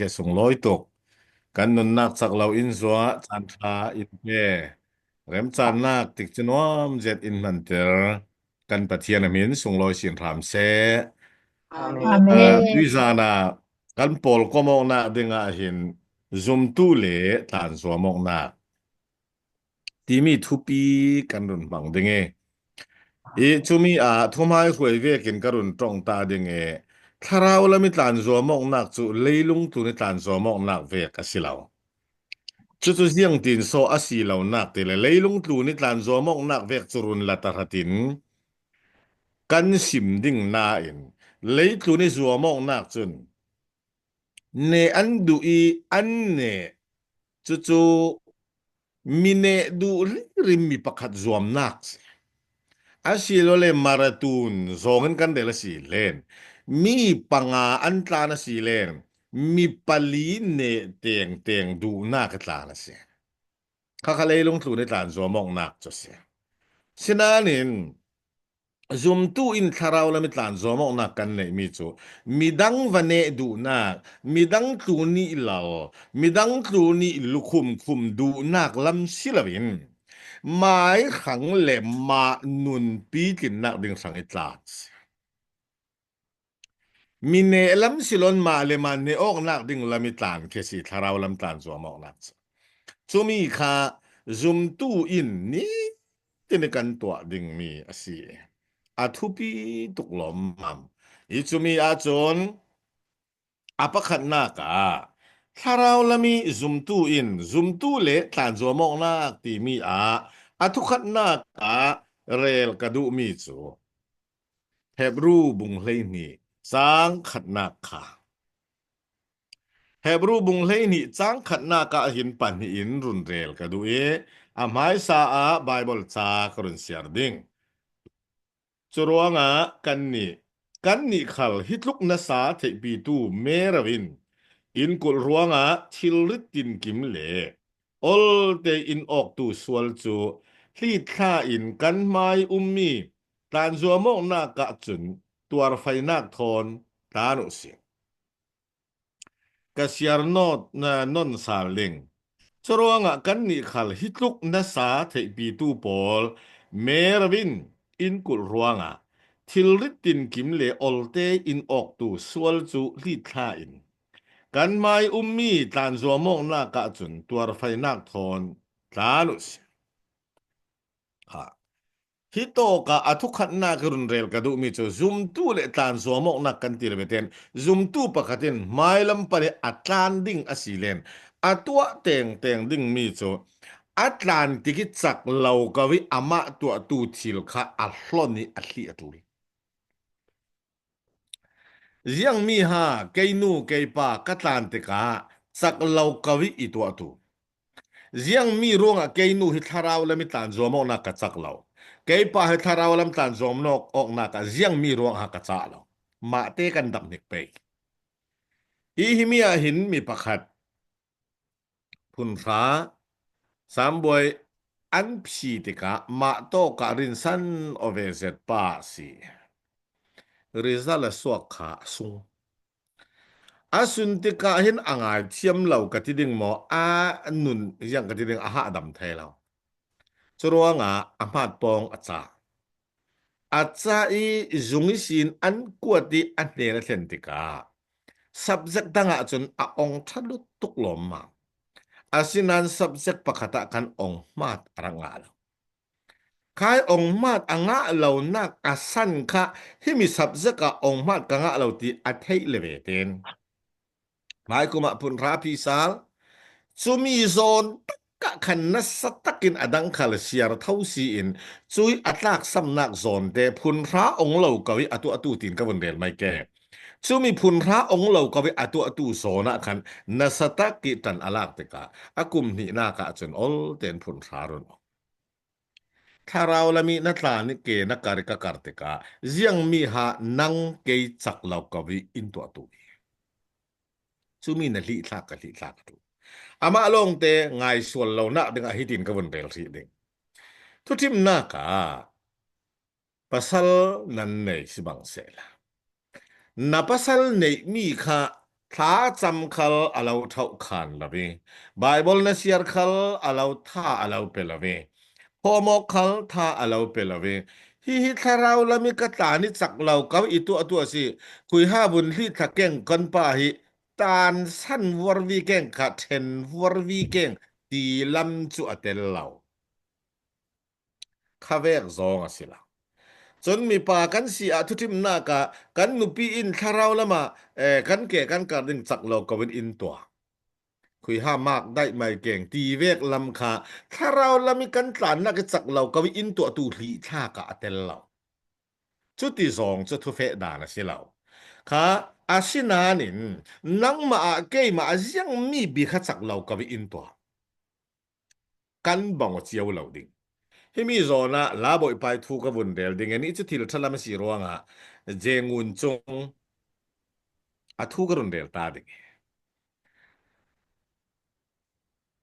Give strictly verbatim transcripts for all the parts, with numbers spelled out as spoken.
Ke sunglawi tuk. Kan nunnak cak lo in zuah, caan ṭha in pe, remcannak tikcu nuam zet in hmanter kan Pathian a hmin sunglawi sin hram seh. Amen. Amen. Aa, tuizan ah kan pawlkom awknak dingah hin zumtu le tlanzuam awknak timi thupi kan run hmang ding i, i cumi ah thuhmaihruai vekin ka run ṭong ta ding i, thlarau lam i tlanzuam awknak cu leilung tlun i tlanzuam awknak vek a si lo. Cucu ziangtin saw a si lonak ti le leilung tlun i tlanzuam awknak vek cu run la tahratin kan sim ding nain, leitlun i zuam awknak cun neh an duh i an neh. Cucu mi neh duh hlirin mi pakhat zuamnak si. Asilole marathon zawngin kan rel a si len, mi panga an tlan a si len, mi pali neh tengteng duhnak a tlan a si. Khakha leilung tlun i tlanzuam awknak cu si. Sinain zumtu in thlarau lam i tlanzuam awknak kan neihmi cu midang va neh duhnak, midang tlun i lal, midang tlun i lukhumkhum duhnak lam si loin, mai hrang le mah nunpi tlinnak ding hrang i tlan si. Mi neh lam si loin mah le mah neh awknak ding lam i tlan khi a si, thlarau lam tlanzuam awknak cu. Cumi kha zumtu in nitin i kan tuah dingmi a si. A thupi tuk lawmmam. I cumi ahcun a pakhatnak ah thlarau lam i zumtu in zumtu le tlanzuam awknak timi ah a thukhatnak ah rel ka duhmi cu Hebru bung hleihnih cang khatnak kha. Hebru bung hleihnih cang khatnak ah hin pahnih in run rel ka duh i, a hmaisa ah Baibal ca ka run siar ding. Curuangah kannih, kannih khal hi tluk nasa theihpitu mero in in kulh ruangah thilrit tinkim le olte in awktu sual cu hlithla in kan hmai ummi tlanzuam awknak ah cun tuarfainak thawn tlan uh sih. Ka siar nawt, na, non sal ding. Curuangah kannih khal hi tluk nasa theihpitu pawl mero in in kulh ruangah thilrit tinkim le olte in awktu sual cu hlithla in kan hmai ummi tlanzuam awknak ah cun tuarfainak thawn tlan uh sih. Ha. Hi tawkah a thukhatnak i run rel ka duhmi cu zumtu le tlanzuam awknak kan ti lo ve ten, zumtu pakhat in hmailam pan i a tlan ding a si len, a tuah tengteng dingmi cu a tlan tik i cak lo ko i amah tuahtu thil kha a hlon i a hlih a ṭul. Ziangmi ha, kei nu, kei pa, ka tlan tikah cak lo ko i i tuahtu. Ziangmi ruangah kei nu hi thlarau lam i tlanzuam awknak ka cak lo. Kei pa hi thlarau lam tlanzuam awknak ah ziangmi ruangah ka cah lo. Mahte kan damhnik pei. I himi ah hin mi pakhat phunhra, sambuai an phi tikah mah tawkah rinsan aw ve zet pa a si. Result a suak kha a sung. A sun tikah hin a ngaithiam lo ka ti ding maw, a nun ziang ka ti ding, a hahdam thei lo. Curuangah a hmat pawng a ca. A ca i zung ihsin an kuat i a hnen a thlen tikah subject dangah cun a ong ṭha lutuk lawmmam. Asinain subject pakhat ah khan ong hmat a rak ngah lo. Khai ong hmat a ngah lonak a san kha himi subject ah ong hmat ka ngah lo ti a theih le ve ten. Hmaikum ah phunhra phi sal. Cumi zawn takah khan nasa takin a dang khal siar tho si in cui a tlaksamnak zawnte phunhra ong lo ko i a tuahtu tin ka vun rel mai ke. Cumi phunhra ong lo ko i a tuahtu zawn ah khan nasa tak i ṭan a lak tikah a kum hnihnak ah cun ol ten phunhra run ong. Thlarau lam i na tlan i ke na kar i ka kar tikah ziangmi ha nang kei cak lo ko i in tuahtu i. Cumi na hlihthlak ka hlihthlak tu. Amah lawngte ngaisual lonak dingah hitin ka vun rel hrih ding. Thuṭhimnak ah pasal nan nei si bang sehla, na pasal neihmi kha Thlacam khal a lo thauh khan lo ve. Bible na siar khal a lo tha a lo pe lo ve. Phawmawk khal tha a lo pe lo ve. Hi hi thlarau lam i ka tlan i cak lo ka i tuah tuah si. Khuiha vun hli thla keng kan pa hi tansan vuar vi keng kha then vuar vi keng ti lam cu a tel lo. Kha vek zawng a si lo. Cun mipa kan si ah thuṭhimnak ah kan nupi in thlarau lamah, eh, kan ke kan kar ding cak lo ko in in tuah. Khuiha mak daih mai keng ti vek lam kha thlarau lam i kan tlannak i cak lo ko in in tuah tu hlih thlak ah a tel lo. Cuti zawng cu thufeh dan a si lo. Kha a si nain nangmah ah keimah ah ziangmi bik kha cak lo ko in in tuah. Kan bang aw cio lo ding. Himi zawn ah Labawipa i thu ka vun rel ding. Ani cu thil ṭha lam a si ruangah Jengun cung a thu ka run rel ta ding.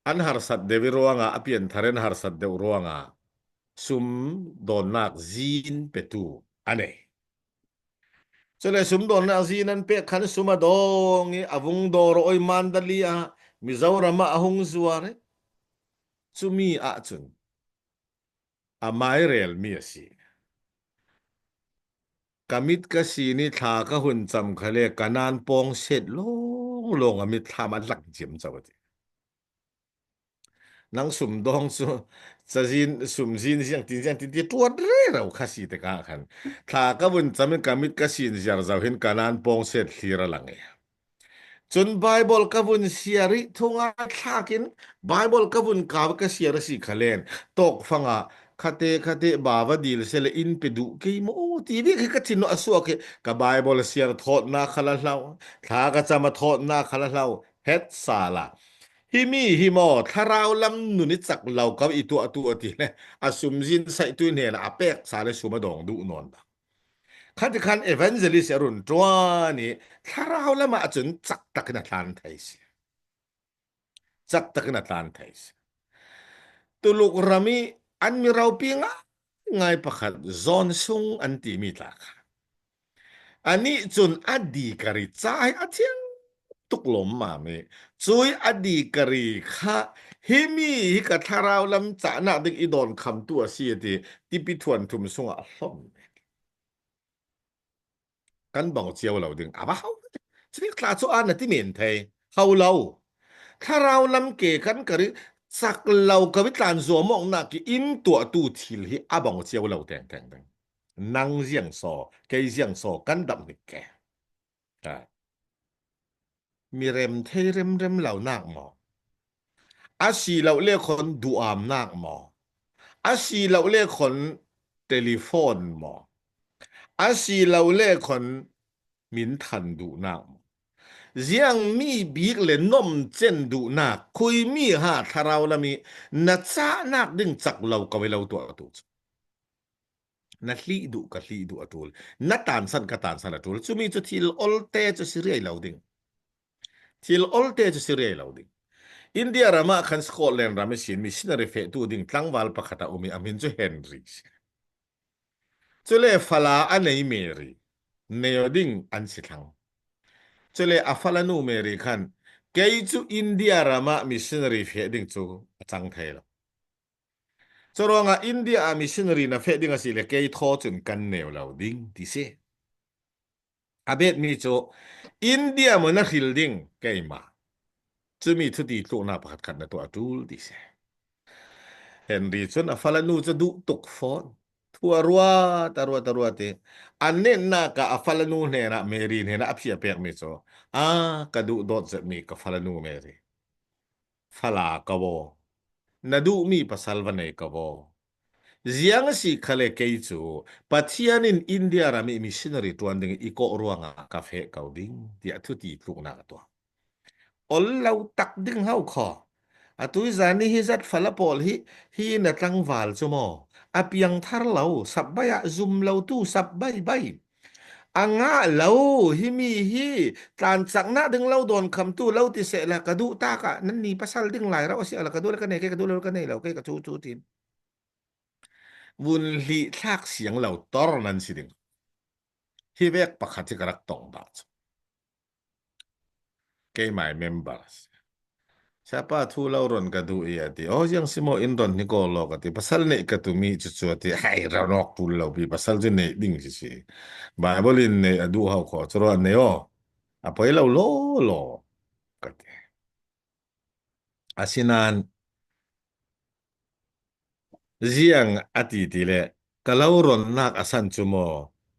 An harsat deuh i ruangah, a pianthar in harsat deuh ruangah sum dawnnak zin petu a nei. Cule sum dawnnak zin an pek khan sum a dawng i a vung dawr awi Mandali ah Mizoram ah a hung zuar i cumi ah cun a mai relmi a si. Ka mit ka sin i thla ka hun cam khale ka nan pawng set lawnglawng a mit thlam a tlak ciamco a ti. Nang sum dawng cu cazin, sum zin ziang tin ziang tin ti tuat rero kha si tikah khan thla ka vun cam in ka mit ka sin ziar zo hin ka nan pawng set thlir a lang e. Cun Baibal ka vun siar i thunga thlak in Baibal ka vun kau i ka siar a si kha len tawkfang ah khate khate bava dil sele in pe duh kei maw ti bik hi ka thin a suak i ka Baibal siar thawtnak kha la hlau, thla ka cam a thawtnak kha la hlau, het sal a. Himi hi maw, thlarau lam nun i cak lo ko i tuah tuah ti le a sumzin saihtu hnenah a pek sal i sum a dawng duh nawn lo. Khati khan evangelist a run ṭuan i thlarau lamah cun cak takin a tlan thei si. Cak takin a tlan thei si. Tuluk ram i an mi ropi ngai ngai pakhat zawn sung an timi tla kha. Anih cun a dikari ca hi a thiang tuk lawmmam i cui a dikari kha himi hi ka thlarau lam cahnak ding i dawn khamtu a si a ti tipi thuan thum sungah a hlawm. Kan bang cio lo ding a va ho. Cutik tla cu a na ti men thei ho lo. Thlarau lam ke kan kari cak lo ka vitlan zuamawknak i in tuahtu thil hi a bang cio lo tengteng ding. Nang ziang saw, kei ziang saw kan dam hnik ke. Mirem thei remrem lonak maw? A si lo le khon duamnak maw? A si lo le khon telefon maw? A si lo le khon min than duhnak maw? Ziangmi bik le nom cen duhnak khuimi ha thlarau lam i na cahnak ding cak lo ka ve lo tuah a tu cu. Na hlih duh ka hlih duh a ṭul, na tansan ka tansan a ṭul. Cumi cu thil olte cu si riai lo ding. Thil olte cu si riai lo ding. India ram ah khan Scotland ram i sin missionary fehtu ding tlangval pakhat a um i a hmin cu Henry si. Cule fala a nei Mary nei aw ding an si thlang. Cule a falanu Mary khan kei cu India ram ah missionary feh ding cu a cang thei lo. Curuangah India ah missionary na feh ding a si le kei thaw cun kan neu lo ding ti si. A betmi cu India maw na hril ding keimah? Cumi thuti tluknak pakhat khat na tuah a ṭul ti si. Henry cun a falanu cu duh tuk fawn. Thu a ruat, a ruat, a ruat i a netnak ah a falanu hnenah Mary hnenah a phiah pekmi cu, a ka duh dawt zetmi ka falanu Mary. Fala ka aw, na duhmi pasal va nei ka aw. Ziang a si khale kei cu Pathian in India ram i missionary ṭuan ding i kawh ruangah ka feh ko ding, tiah thuti tluknak a tuah. Ol lo tak ding ho kho. A tuizan i hi zat fala pawl hi, hi na tlangval cu maw? A piang thar lo, sapbai ah zum lo tu, sapbai bai. A ngah lo, himi hi tlancaknak ding lo dawn khamtu lo ti sehla ka duh tak ah nanni pasal ding lai rauh a si a la ka duh le ka nei, kei ka duh lo le ka nei lo, kei ka cu cu tin. Vun hlih thlak siang lo tor nan si ding. Hi vek pakhat hi ka rak tong dah cu. keimai member. Siapa, thu lo ron ka duh i a ti. Oh, ziang si maw in ron hi ko lo ka ti. Pasal neih ka tum i cucu a ti. Hai, ron awk tul lo pi. Pasal cu neih ding si si. Bible in neih a duh hau kho. Cu ruah neih aw. A poi lo lo lo ka ti. Asinain ziang a ti ti le ka lo ronnak a san cu maw,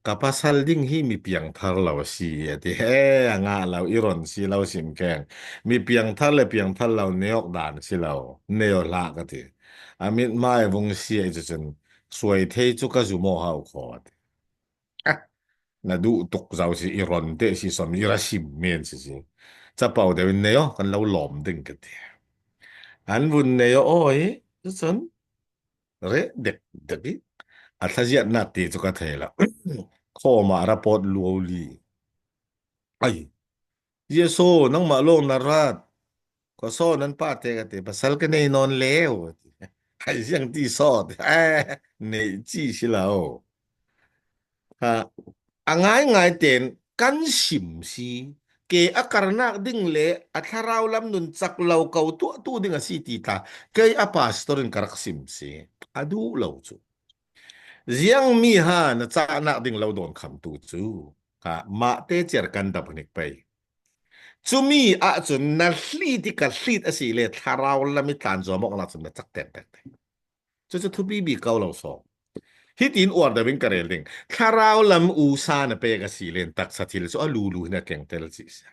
ka pasal ding hi mi piangthar lo a si a ti. He, a ngah lo, i ron si lo sim keng. Mi piangthar le piangthar lo nei awk dan si lo, nei aw hlah ka ti. A mit mai vung si a i cu cun suai thei cu ka zum aw hau kho a ti. Ah, na duh tuk zau si, i ron te si, som i ra sim men si si. Capo deuh in nei aw, kan lo lawm ding ka ti. An vun nei aw aw i, cu cun re dek dek i a thlaziatnak ti cu ka thei lo. Khawm ah ra pawt luo li. Ai, Jesu, nangmah lawng na rat. Khuasaw nan pate ka ti, pasal ka nei nawn leu. Hai ziang ti sawt. Ai, neih ci si lo. Ha, a ngaingai ten kan sim si. Ke a karnak ding le a thlarau lam nun cak lo ko tuahtu ding a si ti ta. Kei a pastor in ka rak sim si. A duh lo cu. Ziang mi ha na cahnak ding lo dawn khamtu cu. Ha, mahte ciar kan dap hnik pei. Cumi ahcun na hlit i ka hlit a si le thlarau lam i tlan zuam awknak cun na cak tentek te. Cucu thupi bik ko lo sawng. Hitin uar deuh in ka rel ding. Thlarau lam usa na pek a si le taksa thil cu a lulu hin a kengtel ci si.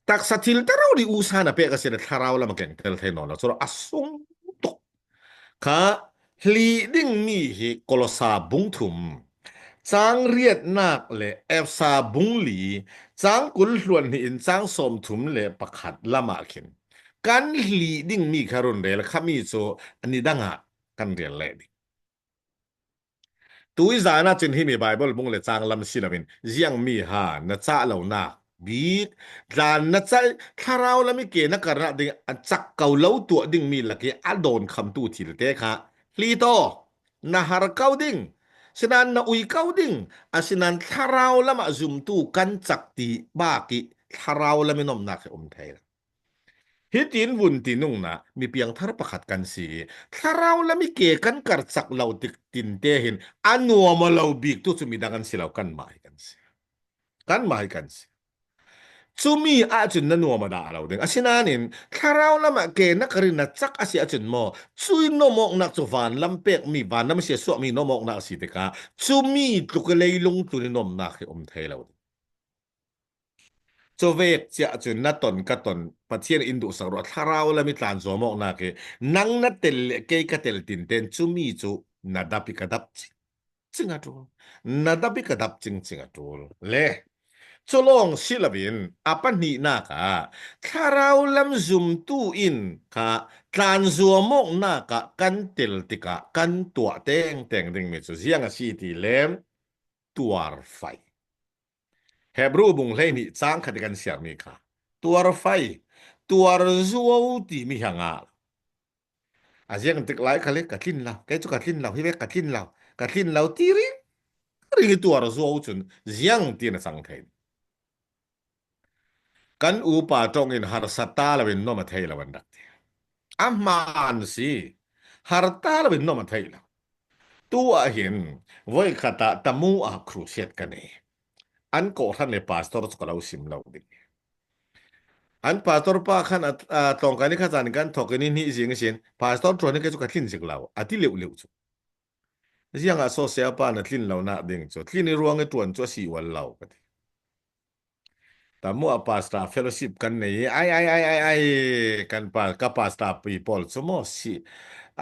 Taksa thil taro ri usa na pek a si le thlarau lam a kengtel thei nawn lo. Cu a sung tuk. Kha hlih dingmi hi Kolosa bung thum, cang riatnak le Efesa bung li, cang kul hluan hnih in cang sawm thum le pakhat lamah khin kan hlih dingmi kha run rel khami cu nidang ah kan rel leh ding. Tui zan ah cun himi Bible bung le cang lam si loin ziangmi ha na cah lonak bik, tlan na cah, thlarau lam i ke na karnak ding a cak ko lo tuah dingmi lak i a dawn khamtu thil te kha hlit aw, na har ko ding, sinan na ui ko ding, asinain thlarau lam ah zumtu kan cak ti bak i thlarau lam i nomnak he um thei lo. Hitin vun ti nungna mi piangthar pakhat kan si i thlarau lam i ke kan kar cak lo tik tinte hin a nuam aw lo bik tu cu midang an si lo, kanmah hi kan si. Kanmah hi kan si. Cumi ahcun na nuam a dah lo ding. Asinain thlarau lam ah ke na kar in na cak a si ahcun maw, cui nomawknak cu van lam pekmi, van lam a si a suahmi nomawknak a si tikah cumi tluk i leilung tlun i nomnak hi um thei lo ding. Cuvek ciah cun na ton ka ton, Pathian in duhsak ruah, thlarau lam i tlan zuam awknak i nang na tel le kei ka tel tinten cumi cu na dap i ka dap cing, cing a ṭul. Na dap i ka dap cing, cing a ṭul. Le cu lawng si loin a pahnihnak ah thlarau lam zumtu in kha tlan zuam awknak ah kan tel tikah kan tuah tengteng dingmi cu ziang a si ti le tuarfai. Hebru bung hleihnih cang khat i kan siarmi kha tuarfai, tuarzuau timi hi a ngah lo. A ziang tik lai khal i ka tlin lo, kei cu ka tlin lo, hi vek ka tlin lo, ka tlin lo ti ring ring i tuarzuau cun ziang tin a cang thei. Kan upa ṭong in harsa ta loin nuam a thei lo an rak ti. A hmaan si, har ta loin nuam a thei lo. Tu ah hin voikhat ah Tamu ah crusade ka nei. An kawhhran le pastor cu ka lo sim lo ding. An pastor pa khan a, a, tlawngkai ni kha caan kan thawk in i hnih zing sin, pastor ṭuan hi kei cu ka tlin zik lo, a ti leuh leuh cu. Ziangah sawsia pa na tlin lonak ding cu, tlin i ruang i ṭuan cu a si ual lo ka ti. Tamu a pastor fellowship kan nei i, ai, ai, ai, ai, ai, kan pa, ka pastor pi pawl cu maw si,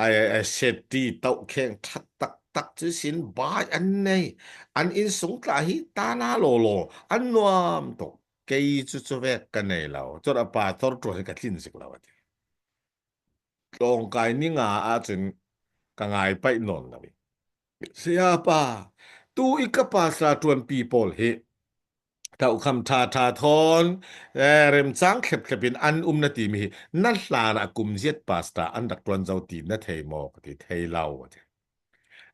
ai, ai, ai, seti tohkheng ṭhat taktak cu sin bai an nei, an innsung tla hi tana lawlaw, an nuam tuk. Kei cu cuvek ka nei lo, cun a pastor ṭuan hi ka tlin zik lo a ti. Tlawngkai ni nga ahcun ka ngai paih nawn lo i, Sayapa, tu i ka pastor ṭuanpi pawl hi tohkham ṭha ṭha thawn, eh, remcang thlepthlep in an um na timi hi na hlan ah kum ziat pastor an rak ṭuan zo ti na thei maw? Ka ti, thei lo, a ti.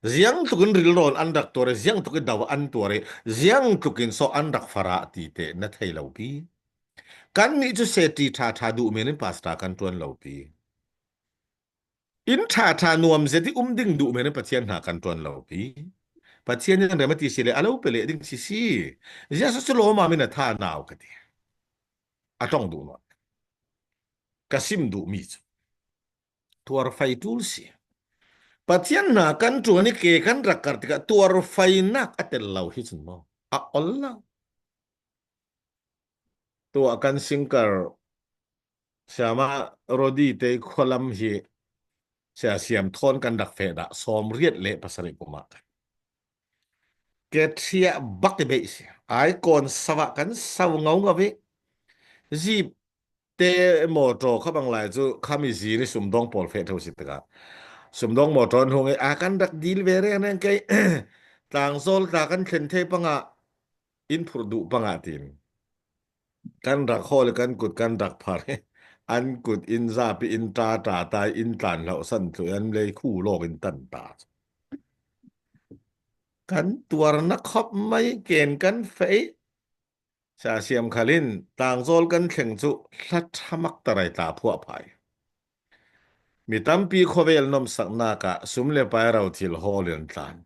Ziang tlukin rilrawn an rak tuar i, ziang tlukin dau an tuar i, ziang tlukin saw an rak farah ti te na thei lo pi. Kannih cu seti ṭha ṭha duh men in pastor kan ṭuan lo pi. Inn ṭha ṭha nuam zet i um ding duh men in Pathian hna kan ṭuan lo pi. Pathian in rem a ti si le a lo pe leh ding si si. Ziah cu lawmam in a tha nau ka ti. A ṭong duh nawn. Ka sim duh mi cu tuar fai ṭul si. Pathian hna kan ṭuan i ke kan rak kar tikah tuar fainak a tel lo hi cun maw? A ol lo. Tuah kan singkar Siama Rodi te khualam hi sia siam thawn kan rak feh dah sawm riat le pasarih kum ah kan. Ke ṭhiah bak i beih si. Ai kawn savah kan sau ngaungau i. Zip te motor kha bang lai cu khami zin i sumdawng pawl feh tho si tikah sumdawng motor an hung i a kan rak dil ve rengreng kei tlangzawl tla kan thlen thei pangah in phurh duh pangah tiin kan rak hawl i kan kut kan rak phar i an kut in zap i in ṭa ṭa ta i in tlan hlauh san thluh i an lei khu lawk in tan ta. Kan tuar na khop mai ken kan feh i Sa siam khal in tlangzawl kan thleng cu hla ṭha mak tarai tla phuah phai. Mi tampi khuavel nomsaknak ah sum le pai ro thil hawl in an tlan.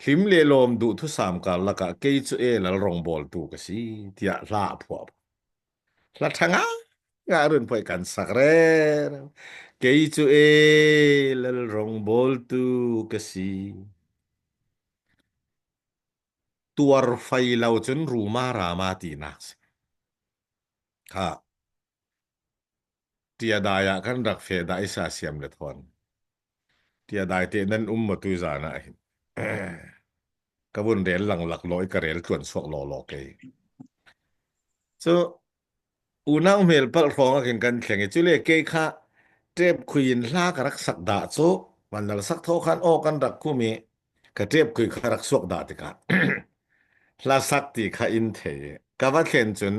Hlim le lawm duh thusam karlak ah kei cu e lal rawngbawltu ka si, tiah hla a phuah. Hla ṭha ngah ngah run phuai kan sak rero. Kei cu e lal rawngbawltu ka si. Tuar fai lo cun ruma rama tinak si. Kha. Ṭiadai ah kan rak feh dah i sa siam le thawn. Ṭiadai te nan um maw tui zan ah hin. Ka vun rel langlak law i ka rel tluan suak lawlaw kei. Cu unau hmel palh hrawng ah khin kan thleng i, cule kei kha ṭep khui in hla ka rak sak dah cu, van lal sak thaw khan aw kan rak kum i, ka ṭep khui kha rak suak dah tikah hla sak ti kha in thei i, ka va thlen cun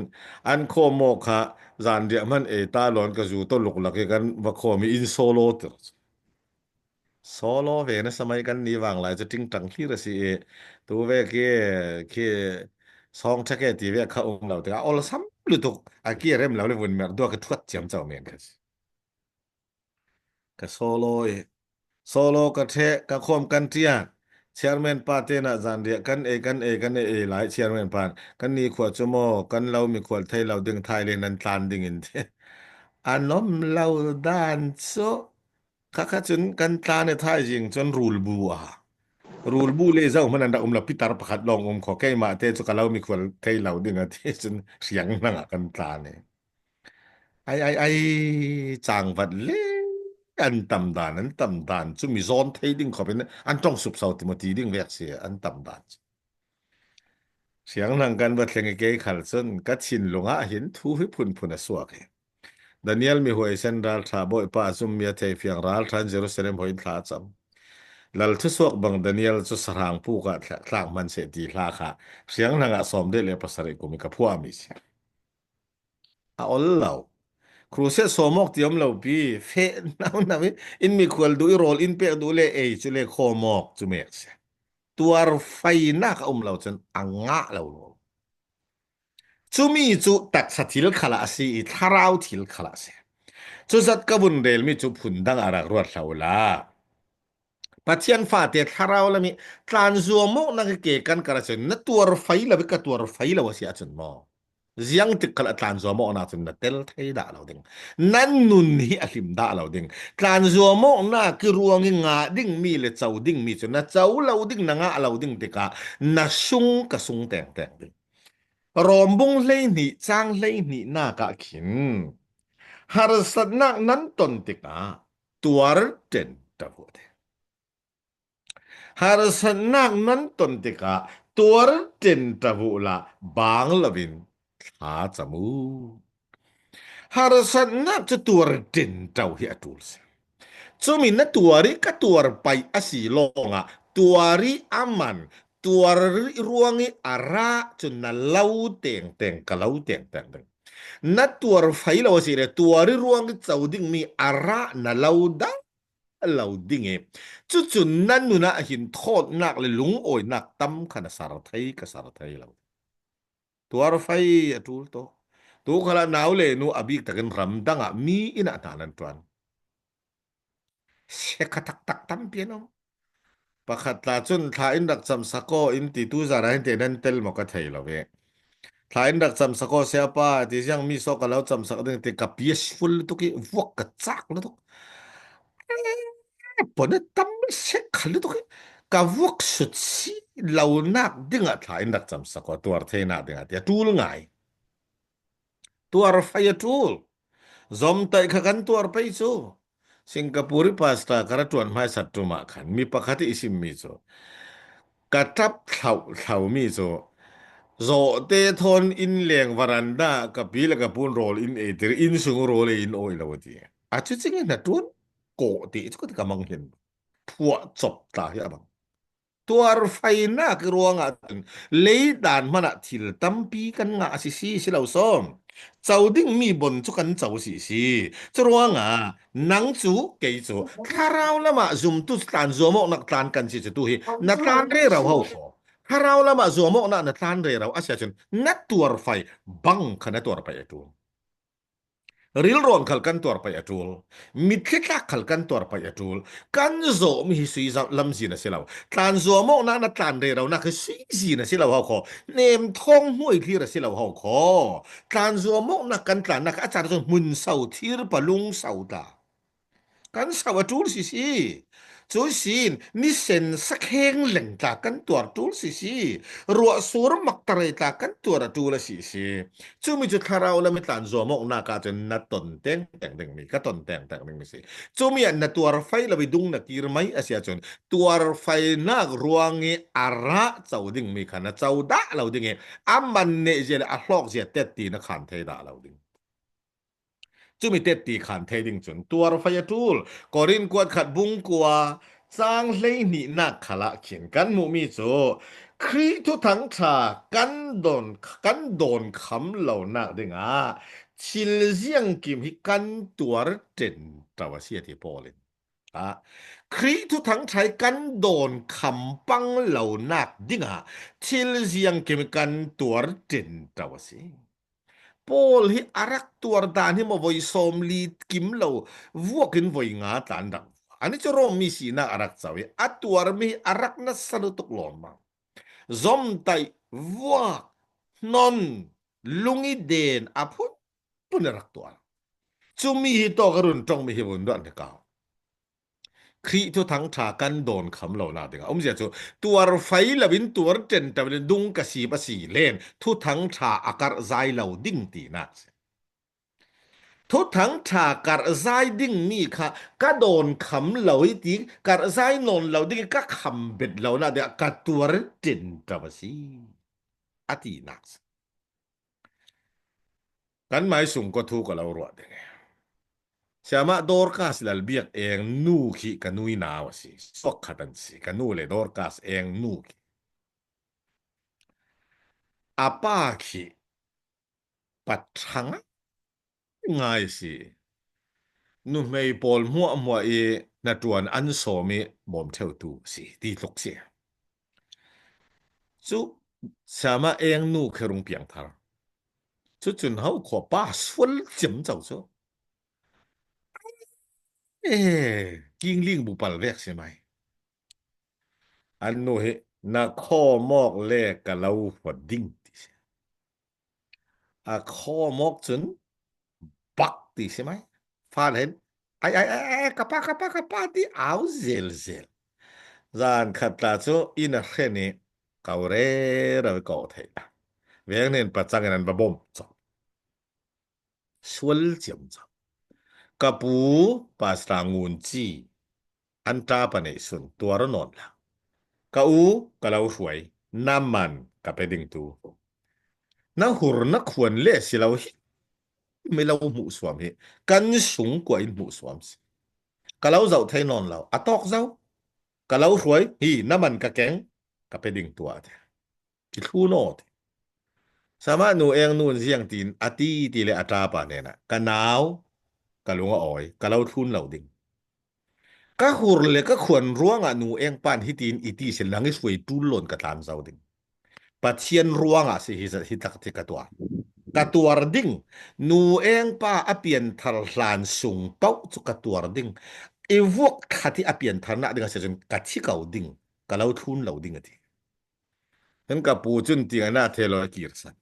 an khawm aw kha zanriah hman ei ta lawn ka zu to luklak i kan va khawm i in solo tir. Solo ve nasa mai kan ni vang lai cu ṭingṭang thlir a si i, tu ve khi, khi sawng ṭha ke ti ve kha um lo tikah olsam lutuk a ki rem lo le vun merh dua ka thuat ciamco men kha si. Ka solo i, solo ka ṭheh, ka khawm kan ṭiak. Chairman pa te nah zanriah kan ei, kan ei, kan ei, ei lai chairman pa kan ni khua cu maw kan lo mi khual thei lo ding thai le nan tlan ding in ti. A nom lo dan cu. Khakha cun kan tlan i thaizing cun rulbu a. Rulbu le zoh hmanh an rak um lo, pitar pakhat lawng um kho. Keimah te cu ka lo mikhual thei lo ding a ti cun hriang hnang ah kan tlan i. Ai, ai, ai, cangvat le an tam dan, an tam dan cu mi zawn thei ding khawpin an ṭong sup so ti maw ti ding vek si an tam dan cu. Hriang hnang kan va thleng i kei khal cun ka thinlung ah hin thu hi phunphun a suak hi. Daniel mi huaisen ralṭha, Bawipa a zummi a theifiang ralṭha in Jerusalem hawi in thla a cam. Lal thusuak bang Daniel cu sahrang puk ah thla-, tlak hman seh ti hla kha hriang hnang ah sawm deh le pasarih kum i ka phuahmi si. A ol lo. Crusade sawm awk ti om lo pi, feh nau nau i, in mikhual duh i rawl in pek duh le ei cu le khawm awk cu mek si. Tuar fainak a um lo cun a ngah lo lo. Cumi cu taksa thil khal a si i, thlarau thil khal a si. Cuzat ka vun relmi cu phundang a rak ruat hlah ula. Pathian fate thlarau lam i tlan zuam awknak i ke kan kar ahcun na tuar fai lo i ka tuar fai lo a si ahcun maw? Ziang tik khal a tlan zuam awknak cun na tel thei dah lo ding. Nan nun hi a hlim dah lo ding. Tlan zuam awknak i ruang i ngah dingmi le co dingmi cu na co lo ding, na ngah lo ding tikah na sung ka sung tengteng ding. Rom bung hleihnih, cang hleihnih nak ah khin harsatnak nan ton tikah tuar ṭen ṭavuh te. Harsatnak nan ton tikah tuar ṭen ṭavuh la bang loin thla cam u. Harsatnak cu tuar ṭen ṭau hi a ṭul si. Cumi na tuar i ka tuar paih a si lawngah tuar i a man, tuar i ruang i a rah cun na lo tengteng ka lo tengteng ding. Na tuar fai lo a si le tuar i ruang i co dingmi a rah na lo dang. lo ding i. Cucu na nunah hin thawtnak le lungawinak tam kha na sar thei, ka sar thei lo. Tuarfai a ṭul tawh. Tu khalah nau le nu a bik takin ramdang ah mi inn ah hna nan ṭuan. Sekha taktak tampi an om. Pakhat tla cun thla in rak camsak aw in ti tu zan ah hin te nan tel maw ka thei lo ve. Thla in rak camsak aw siapa ti ziang mi saw ka lo camsak ding ti ka peaceful lutuk i vuak ka cak lutuk. Pon a tam sekha lutuk i ka vuak sut si lonak dingah thla in rak camsak aw tuar theinak dingah ti a ṭul ngai. Tuarfai a ṭul. Zomtaih kha kan tuar pei cu. Singapore i pastor ka ra ṭuan hmaisat ṭum ah khan mi pakhat i simmi cu ka ṭap thlauh thlauh mi cu zawhte thawn inn leng varanda ka pi le ka pun rawl in ei tir, inn sung rawl ei in awi lo a ti. A cucing in hna ṭuan kawh ti cu ka mang hin phuah cop ta hi a bang. Tuarfainak ruangah cun leidan hmanah thil tampi kan ngah a si si, si lo sawm. Co dingmi bon cu kan co si si. Curuangah nang cu, kei cu, thlarau lamah zumtu tlan zuamawknak tlan kan si cu tu hi na tlan rero ho kho. Thlarau lamah zuamawknak na tlan rero a si ahcun na tuarfai bang kha na tuarfai a ṭul. Rilrawn khal kan tuarpaih a ṭul, mitthli tlak khal kan tuarpaih a ṭul, kan zawhmi hi sui lamzin a si lo. Tlan zuamawknak na tlan reronak hi suizin a si lo ho kho. Hnem thawng hmuai thlir a si lo ho kho. Tlan zuamawknak kan tlannak a car cun hmun so thir palung so ta. Kan so a ṭul sisi. Cu sin, nisen sakheng leng tla kan tuar ṭul sisi. Ruahsur maktarei tla kan tuar a ṭul a sisi. Cumi cu thlarau lam i tlan zuamawknak ah cun na ton tengteng dingmi, ka ton tengteng dingmi si. Cumi ah na tuarfai lo i dung na kir mai a si ahcun tuarfainak ruang i a rah co dingmi kha na co dah lo ding i a man nehzia le a hlawkzia tet ti na khan thei dah lo ding. Cumi tetti khan thei ding cun tuarfai a ṭul. Korin kuat khat bung kua cang hlei hnihnak khalah khin kan hmuhmi cu Khrih thuthang ṭha kan dawn, kan dawn kham lonak dingah thil ziangkim hi kan tuar ṭenṭo a si a ti Paul in. Ah, Khrih thuthang ṭha hi kan dawn kham pang lonak dingah thil ziangkim hi kan tuar ṭenṭo a si. Paul hi a rak tuar dan hi maw voi sawmli kim lo vuak in voi nga tlan rak vuak. Ani cu Rom mi sinak a rak co i a tuarmi hi a rak nasa lutuk lawmmam. Zomtaih vuak hnon lung i den a phunphun a rak tuar. Cumi hi tawk a run ṭongmi hi vun ruat hna kau. Khrih thuthang ṭha kan dawn kham lonak dingah umzia cu tuarfai loin tuar ṭenṭo in dung ka sip a si len thuthang ṭha a karhzai lo ding tinak si. Thuthang ṭha karhzai dingmi kha ka dawn kham lo i ti karhzai nawn lo ding i ka kham bet lonak dingah ka tuar ṭenṭo a si a tinak si. Kan mai sung kua thu ka lo ruah ding. Siamah Dorcas Lalbiak Eng nu khi ka nui nau a si. Suak khat an si. Ka nu le Dorcas Eng nu khi. A pa khi pathang ngai si. Nuhmei pawl hmuahhmuah i hnaṭuan an sawm i bawm ṭheutu si. Ti tluk si. Cu siamah Eng nu khi rung piang thar. Cucun ho khua pa sual ciamco cu. Eh, kingling bu pal vek si mai. An nu hi na khawmawk le ka lo hua ding ti si. A khawmawk cun bak ti si mai. Fa le hin ai ai ai ai ka pa ka pa ka pa ti au zel zel. Zan khat tla cu inn a hren i kau rero i kau thei la. Veng nin pacang in an va bawm cawk. Sual ciamco. Ka pu Pastor Ngun Ci an ṭa pa neih sun tuar nawn la. Ka u ka lo hruai, na man ka pe ding tu. Na hur na khuan le si lo hi. Mi lo hmuh suam hi. Kan sung kua in hmuh suam si. Ka lo zoh thei nawn lo. A tawk zo. Ka lo hruai hi na man ka keng ka pe ding tuah a ti. Ki thlun aw ti. Sama nu Eng nun ziang tin a ti ti le a ṭa pa hnenah ka nau ka lung a awi ka lo thlun lo ding. Ka hur le ka khuan ruangah nu engpan hitin i ti sin, nang i suai tul loin ka tlan zo ding. Pathian ruangah si hi, hi tak ti ka tuar. Ka tuar ding, nu engpa a pianthar hlan sung pauh cu ka tuar ding. I vuak khat hi a piantharnak ding a si cun ka thi ko ding, ka lo thlun lo ding a ti. Kan ka pu cun ti ngai na thei lo a kirsan.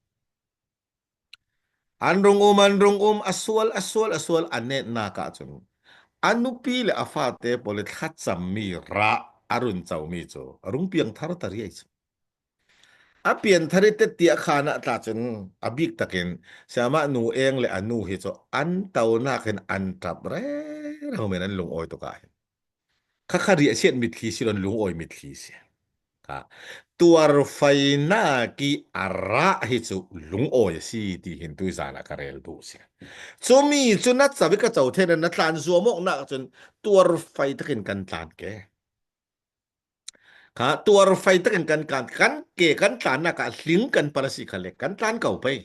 An rung um, an rung um, a sual, a sual, a sual, a netnak ahcun a nupi le a fate pawl i thlacammi rah a run comi cu a rung piangthar ta riai cu. A pianthar i tet tiah khan ah tla cun a bik takin, "Siamah, nu eng le a nu hi cu an tonak in an ṭap rero men an lungawi tuk ah hin." Kha kha riahsiat mitthli si lo, lungawi mitthli si. Kha tuarfainak i a rah hi cu lungawi a si ti hin tuizan ah ka rel duh si. Cumi cu na co i ka co thei na, na tlan zuamawknak cun tuarfai takin kan tlan ke. Kha tuarfai takin kan tlan, kan ke kan tlannak ah hling kan pal a si kha le kan tlan ko pei.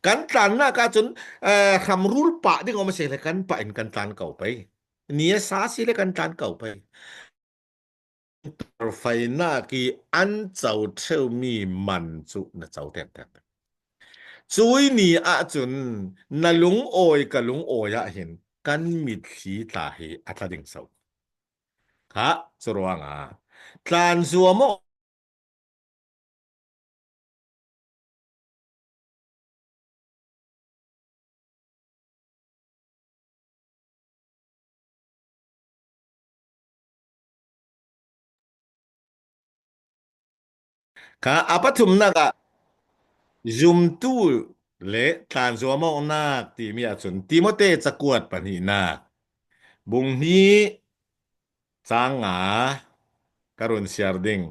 Kan tlannak ah cun, eh, hramrul pah ding a um a si le kan pah in kan tlan ko pei. Ni a sa si le kan tlan ko pei. Tuarfainak i an co ṭheumi man cu na co tengteng. Cui ni ahcun na lungawi ka lungawi ah hin kan mitthli tla hi a tla ding so. Kha, curuangah tlan zuamawk Kha a pathumnak ah zumtu le tlan zuamawknak timi ahcun Timote cakuat pahnihnak bung hnih cang nga ka run siar ding.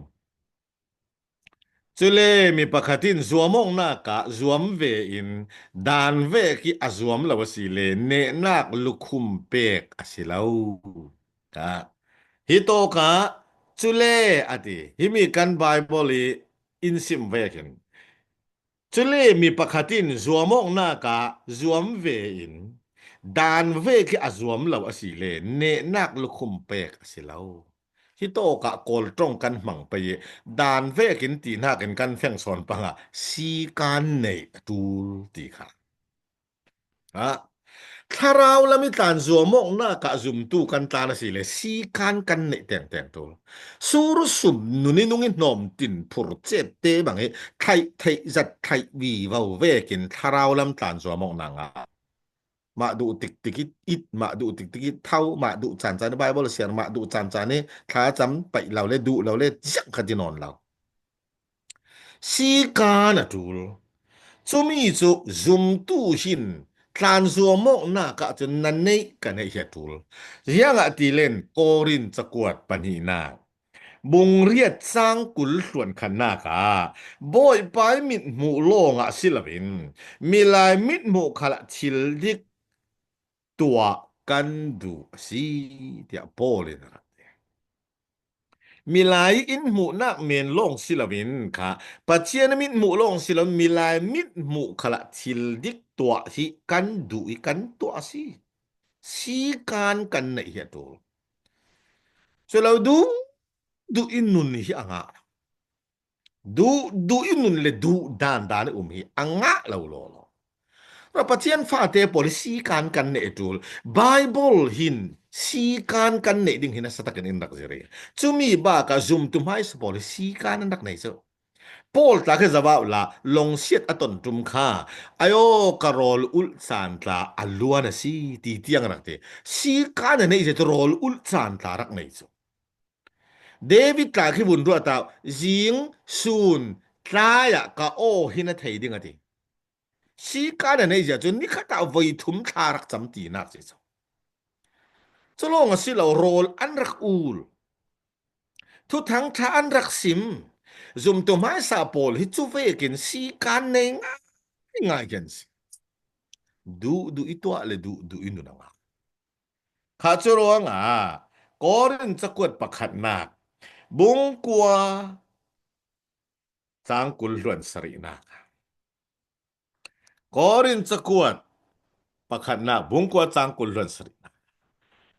Cule mi pakhat in zuamawknak ah zuam ve in dan vek i a zuam lo a si le nehnak lukhum pek a si lo. Ka, hi tawk ah cule a ti. Himi kan Baibal i in sim vekin, cule mi pakhat in zuamawknak ah zuam ve in dan vek i a zuam lo a si le nehnak lukhum pek a si lo. Hi tawk ah Kawl ṭong kan hmang pei i dan vek in tihnak in kan feng sawn pang ah sikan neih a ṭul ti kha. Ah, thlarau lam i tlan zuamawknak ah zumtu kan tlan a si le sikan kan neih tengteng ṭul. Sur sum nun i nung i hnawm tin phur cet te bang i thlaih theih zat thlaih vivo vekin thlarau lam tlan zuamawknak ah mah duh tiktik i it, mah duh tiktik i tho, mah duh caan caan i Baibal siar, mah duh caan caan i thlacam paih lo le duh lo le ziang khat i nawn lo. Sikan a ṭul. Cumi cu zumtu hin tlan zuamawknak ah cun na neih ka neih hi a ṭul. Ziangahtile Korin cakuat pahnihnak bung riat cang kul hluan khatnak ah Bawipa i mithmuh lawngah si loin milai mithmuh khalah thil dik tuah kan duh a si, tiah Paul in a rak ti. Milai in hmuhnak men lawng si loin kha, Pathian a mithmuh lawng si loin milai mithmuh khalah thil dik tuah hi kan duh i kan tuah a si. Sikan kan neih hi a ṭul. Cu lo duh, duh i nun hi a ngah. Duh, duh i nun le duh dan dan i um hi a ngah lo lawlaw. Ra Pathian fate pawl i sikan kan neih a ṭul. Baibal hin sikan kan neih ding hin a sa takin in rak zir i. Cumi bak ah zumtu hmaisa pawl i sikan an rak nei cu. Paul tla khi zavau la longsiat a ton ṭum kha, "Ayo, ka rawl ulh caan tla a luan a si," ti tiang rak ti. Sikan a neih zia cu rawl ulh caan tla rak nei cu. David tla khi vun ruah ta, zing, sun, tlai ah ka aw hi na thei ding a ti. Sikan a neih zia cu nikhat ah voi thum thla rak cam tinak si cu. Cu lawng a si lo, rawl an rak ul. Thuthang ṭha an rak sim. Zumtu hmaisa pawl hi cu vekin sikan nei ngaingai kan si. Duh, duh i tuah le duh, duh i nun a ngah. Kha cu ruangah Korin cakuat pakhatnak bung kua cang kul hluan sarihnak. Korin cakuat pakhatnak bung kua cang kul hluan sarihnak.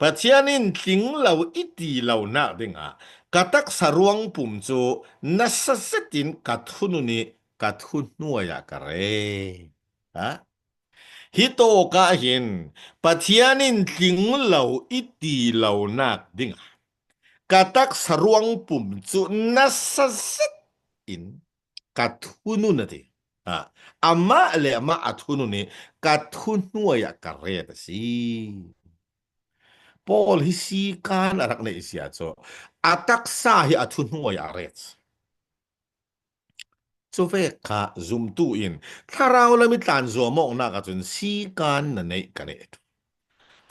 Pathian in tling lo i ti lo nak dingah ka taksa ruang pum cu nasa zetin ka thunun i ka thuhnuai ah ka re. Ha? Hi tawk ah hin Pathian in tling lo i ti lo nak dingah ka taksa ruang pum cu nasa zet in ka thunun a ti. Ha? Amah le amah a thunun i ka thuhnuai ah ka ret a si. Paul hi sikan a rak neih zia cu a taksa hi a thuhnuai a ret. Cuvek kha zumtu in thlarau lam i tlan zuam awknak ahcun sikan na neih ka neih.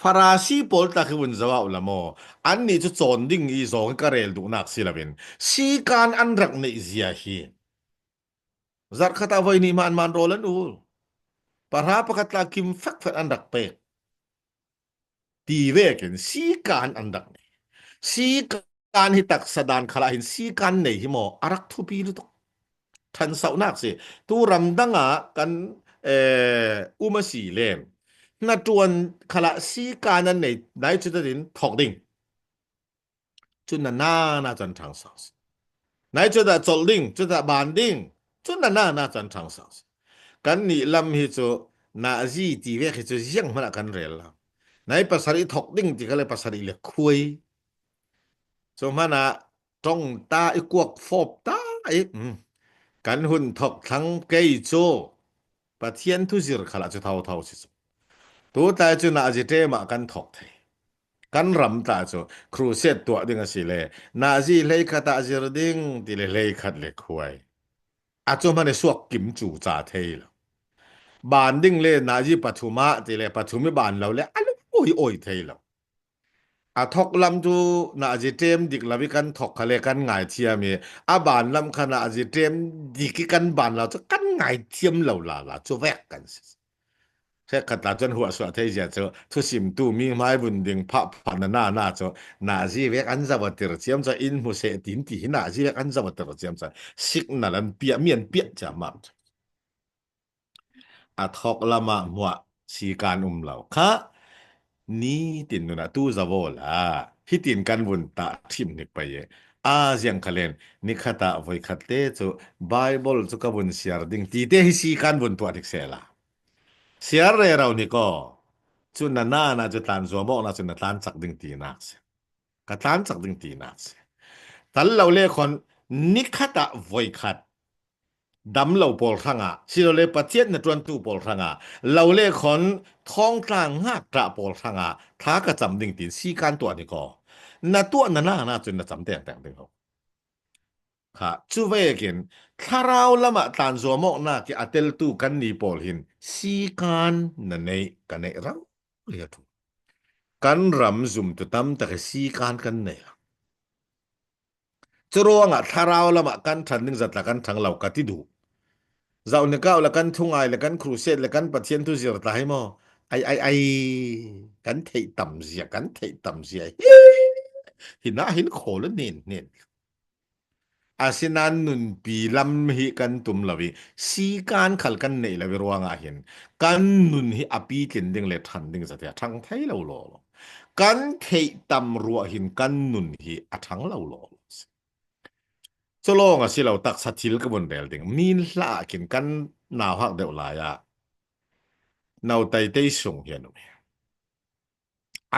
Farasi pawl tak hi vun zoh uh la maw? Annih cu cawn ding i zawng i ka rel duhnak si loin sikan an rak neih zia hi. Zarh khat ah voi nih hmaan hmaan rawl an ul. Pahra pakhat tla kim fekfek an rak pek. Ti vekin sikan an rak nei. Sikan hi taksa dan khalah hin sikan nei hi maw a rak thupi lutuk. Ṭhansauhnak si. Tu ramdang ah kan, eh, um a si le hnaṭuan khalah sikan an nei nai cu tatin thawk ding. Cun na na na cun ṭhangso si. Nai cu dah colh ding, cu dah ban ding, cun na na na cun ṭhangso si. Kannih lam hi cu nazi ti vek hi cu zianghman ah kan rel lo. Nai pasarih thawk ding ti kha le pasarih le khuai. Cu hmanah ṭong ta i kuak fawp ta i, um, kan hun thawk thlang kei cu Pathian thu zir khalah cu thotho si cu. Tu tlai cu nazi ṭem ah kan thawk thei. Kan ram tla cu crusade tuah ding a si le nazi hleikhat ah zir ding ti le hleikhat le khuai. A cu hman i suak kim cu ca thei lo. Ban ding le nazi pathum ah ti le pathum i ban lo le a lung awi awi thei lo. A thawk lam cu nazi ṭem dik lo i kan thawk kha le kan ngaithiam i a ban lam kha nazi ṭem dik i kan ban lo cu kan ngaithiam lo lala cu vek kan si. Hrekkhat tla cun huahsuah thei zia cu thusimtu mi hmai vun ding phah phah na na na cu nazi vek an zoh a tir ciam cu in hmu seh tin ti hi nazi vek an zoh a tir ciam cu signal an piah, mi an piah ciam mah cu. A thawk lam ah hmuah sikan um lo kha nitin nun ah tu zoh aw la hitin kan vun tah ṭhim hnik pei i a ziang khalen nikhat ah voikhat te cu Baibal cu ka vun siar ding ti te hi sikan vun tuah hnik sehla. Siar rero hnik aw. Cu na na na cu tlan zuam awknak cu na tlan cak ding tinak si. Ka tlan cak ding tinak si. Tal lo le khawn nikhat ah voikhat dam lo pawl hrangah, silole Pathian hnaṭuantu pawl hrangah, lo le khawn thawngtla ngakṭah pawl hrangah thla ka cam ding tiin sikan tuah hnik aw. Na tuah na na na cun na cam tengteng ding ho. Kha, cu vekin thlarau lamah tlan zuam awknak i a teltu kanni pawl hin sikan na neih ka neih rau. Kan ram zumtu tam tak i sikan kan nei lo. Curuangah thlarau lamah kan ṭhan ding zat la kan ṭhang lo ka ti duh. Zoh hnik aw la kan thungai le kan crusade le kan Pathian thu zir tla hi maw? Ai, ai, ai, kan theih tam zia, kan theih tam zia hi. Hinah hin khawl a nen nen. Asinain nunpi lam hi kan tum lo i, sikan khal kan neih lo i ruangah hin, kan nun hi a pitlin ding le ṭhan ding zat hi a ṭhang thei lo lawlaw. Kan theih tam ruah hin kan nun hi a ṭhang lo lawlaw. Cu lawng a si lo taksa thil ka vun rel ding. Min hlah ah khin kan nauhak deuh lai ah, no teitei sung hi an um hi.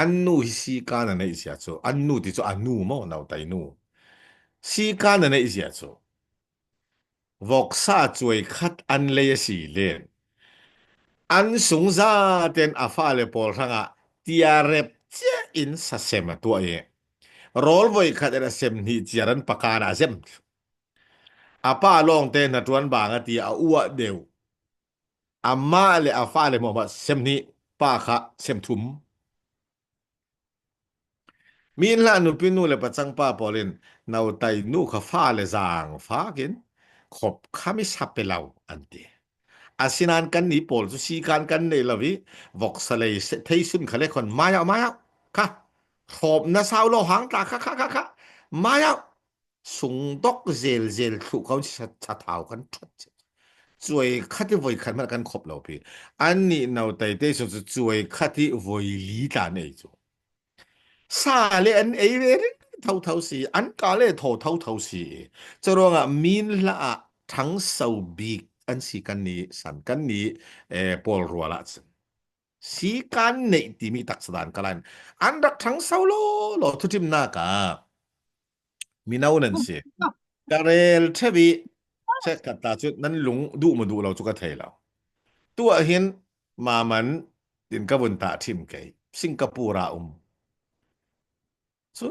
An nu hi sikan a neih zia cu, an nu ti cu a nu maw, no tei nu. Sikan a neih zia cu, voksa cuai khat an lei a si len. An sung zaten a fale pawl hrangah tia rep cia in sasem a tuah i, rawl voikhat in a sem hnih ciar an pakan a zem. A pa lawngte hnaṭuan bang a ti a uah deuh. Amah le a fale hmuahhmuah sem hnih, pa kha sem thum. Min hlah nupi nu le pacang pa pawl in, no tei nu kha fale zaangfak in khop kham i sa pe lo an ti. Asinain kanni pawl cu sikan kan neih lo i, voksa lei se-, thei sun kha le khawn mai au, mai au kha, hrawp na sau lo hang tla kha, kha, kha, kha, mai au. Sungdok zelzel thluh kho si sa, sathau kan ṭhat si. Cuai khat i voi khat hmanh kan khop lo pi. Annih no teitei sung cu cuai khat i voi li tla nei cu. sa le an ei ve ring thotho si, an ka le tho thotho si. Curuangah min hla ah ṭhangso bik an si kan ni, san kan ni, eh, Paul rual ah cun. Si kan neih timi taksa dan ka lan. An rak ṭhangso lo lo thuṭhimnak ah mino nan si. Ka rel ṭheu i check khat ta cu nan lung duh maw duh lo cu ka thei lo. Tuah hin maman tin ka vun tahṭhim kei. Singapore ah um. Cu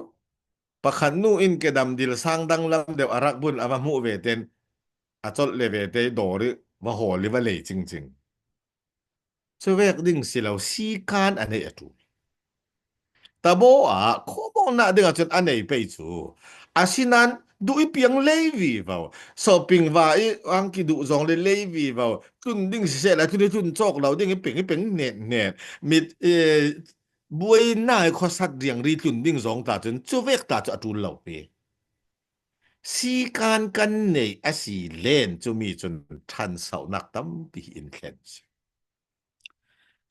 pakhat nu in kedam dil sang danglam deuh a rak bun a va hmuh ve ten a colh le ve te dawr i va hawl i va lei cingcing. Cu vek ding si lo, si kan a neih a ṭul. Tabaw ah khawmawknak dingah cun a nei pei cu. Asinain duh i piang lei vivo. Sawping va i angki duh zong le lei vivo. Tlun ding siseh la tlun i tlun cawk lo ding i peng i peng hnethneh. Mit, eh, buaina i khuasat riangri tlun ding zong ta cun cu vek ta cu a ṭul lo pi. Si kan kan neih a si len cumi cun ṭhansohnak tampi in thlen si.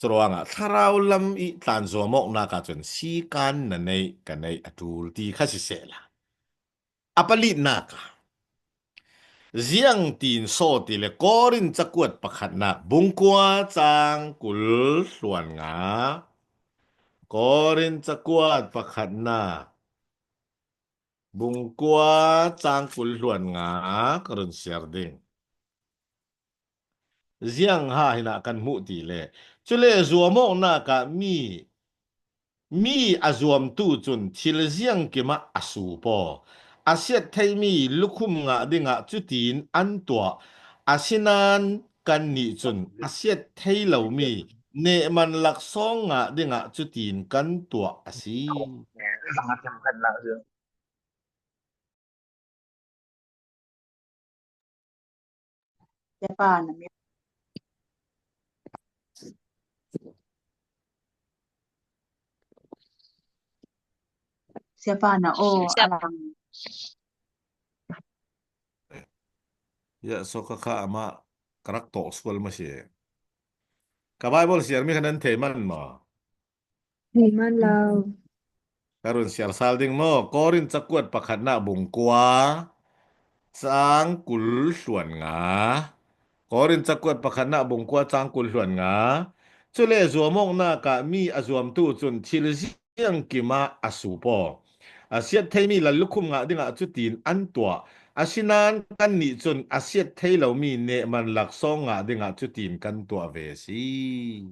Curuangah thlarau lam i tlan zuamawknak ahcun si kan na neih ka neih a ṭul ti kha sisehla, a palinak ah ziang tin sawt i le Korin cakuat pakhatnak bungkua cang kul hluan nga, Korin cakuat pakhatnak bungkua cang kul hluan nga ka run siar ding. Ziang ha hinah kan hmuh ti le. Cule zuamawknak ah mi, mi a zuamtu cun thil ziangkim ah a sup aw. A siat theimi lukhum ngah dingah cutin an tuah. Asinain kannih cun a siat thei lomi nehman laksawng ngah dingah cutin kan tuah a si. Siapa na mi? Siapa na, oh, siapa? Alang. Ya, so ka kha ama karak to sual ma si. Ka Bible siar mi khanan thei man ma. Thei man lo. Ka run siar sal ding maw? Korin cakuat pakhatnak bungkua cang kul hluan nga. Korin cakuat pakhatnak bungkua cang kul hluan nga. Cule zuamawknak ah mi a zuamtu cun thil ziangkim ah a sup aw. A siat theimi lal lukhum ngah dingah cutin an tuah. Asinain kannih cun a siat thei lomi nehman laksawng ngah dingah cutin kan tuah ve si.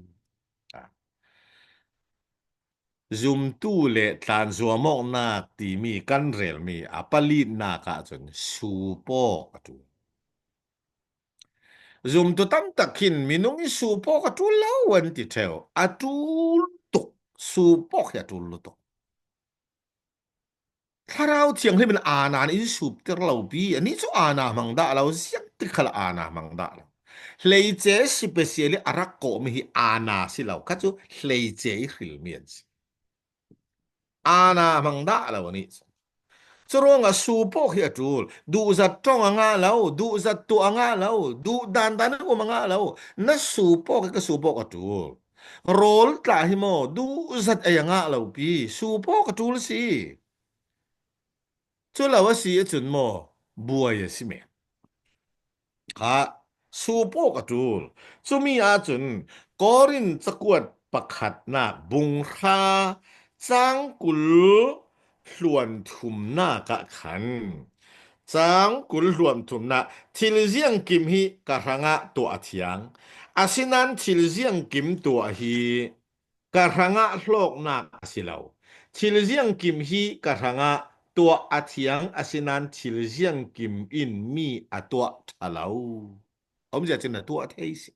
Zumtu le tlan zuamawknak timi kan relmi a palinak ahcun sup awk a ṭul. Zumtu tamtak khin minung i sup awk a ṭul lo an ti ṭheu. A ṭul tuk, sup awk hi a ṭul lutuk. Thlarau Thianghlim in aana in suptir lo pi, anih cu aana hmang dah lo, ziangtik khal aana hmang dah lo. Hleice specially a rak kawhmi hi aana si lo, kha cu hleice i hrilmi an si. Aana hmang dah lo anih cu. Curuangah sup awk hi a ṭul, duhzat ṭong a ngah lo, duhzat tuah a ngah lo, duh dandan a um a ngah lo, na sup awk hi ka sup awk a ṭul. Rawl tla hi maw, duhzat ei a ngah lo pi, sup awk a ṭul si. Cu lo a si ahcun maw, buai a si men. Kha, sup awk a ṭul. Cumi ahcun Korin cakuat pakhatnak bunghra cang kul hluan thumnak ah khan, cang kul hluan thumnak, thil ziangkim hi ka hrangah tuah a thiang. Asinain thil ziangkim tuah hi ka hrangah hlawknak a si lo. Thil ziangkim hi ka hrangah tuah a thiang, asinain thil ziangkim in mi a tuah ṭha lo. Omzia cun na tuah thei si.